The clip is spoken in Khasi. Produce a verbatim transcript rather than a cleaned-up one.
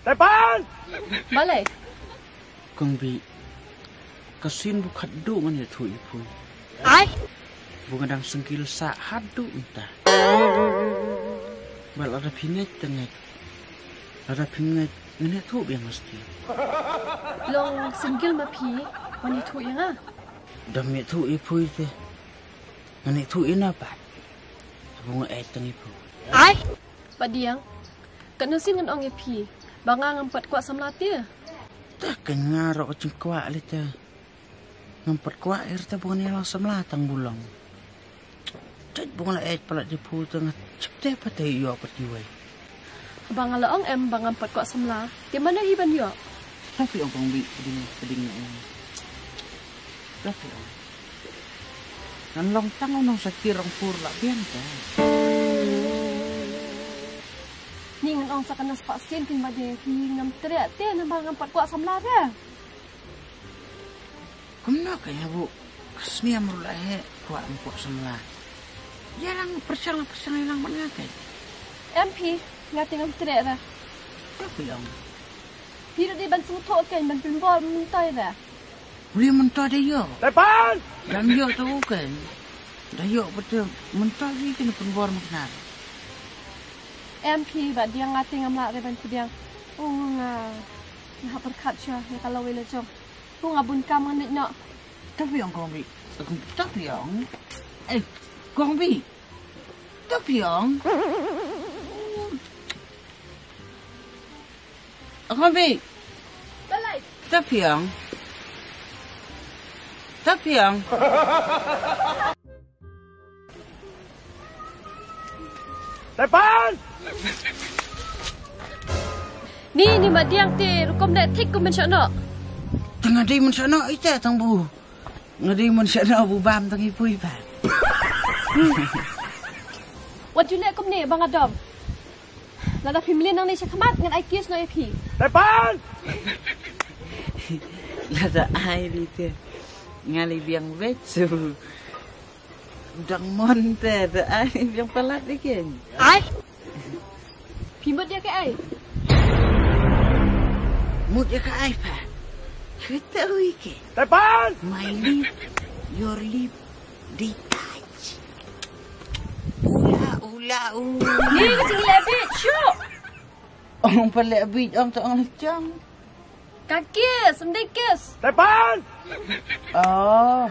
Tepan! Balei? Kong Bih, ka sien ba khatduh ngan ïathuh ïa phi. Ai? Ba nga dang single sah haduh mynta. Ba lada phi ngeit te ngeit. Lada phi ngeit ngan ïathuh biang lashti. Long single ma phi, wan ïathuh ïa nga. Dam ïathuh ïa phi te. Ngan ïathuh ïa nga pat. Ba nga ïeit tang ïa phi. Ai? Ba diang. Katno sien ngan ong ïa phi ba nga ngam pat kwah samla te. Te kan nga ruh ka jingkwah lei te. Ngam pat kwah ïa te ba ngan ïalang samla tang ba long. Jait ba nga la ïeit palat ïa phi te nga jep te pat te ïoh pat kiwei. Ba nga la ong em ba ngam pat kwah samla. Te mano hi ban ïoh? Te phi ong Kong Bih, pdeng pdeng na ong. Te phi ong. Ngan long tang u nongshakir rong pur la biang te. Ni ngan ong sa ka na spah sien kin ba de hi ngam treh te namar ngam pat kwah samla re. Kumno ka ïa bu ka sniam ruh la he kwah ngam kwah samla. Ïa lang pyrshang pyrshang ïa lang ban nga kai. Em phi, nga te ngam treh re. Te phi ong. Phi ruh dei ban sngewthuh kein ban pynbor myntoi re. Ri mynta da ïoh. Tepan! Dang ïoh tu kan. Da ïoh betul mynta ri kena pynbor muknar. Em phi ba diang nga te ngam lah re ban pdiang. Oh nga. Nga hap berkat sha nga kalau wei la jong. Oh nga bun kam ngan nik nok. Tapi ong Kong Bih. Tapi ong. Eh, Kong Bih. Tapi ong. Kong Bih. Balai. Te phi ong. Te phi ong. Tepan! Ni ni ma diang te rukom de thik kum men shano. Tang dei men shano ite tang bu. Nga dei men shano bu bam tang ipui ba. Wat ju leh kum ni ba nga dom. Lada phi mlien nangne sha khmat ngan ai kiss noh ïa phi. Tepan! Lada ai li te. Nga li biang beit su. Dang mon te da ai biang palat li ken. Ai. Phi mut ïa ka ai. Mut ïa ka ai pa. Kata ui ke. Tepan! My lip, your lip, detach. Ula, ula, ula. Ni ka jingleh bit, shu. Ong pale bit, ong to ong lechong. Ka kiss, em dei kiss. Tepan! Oh.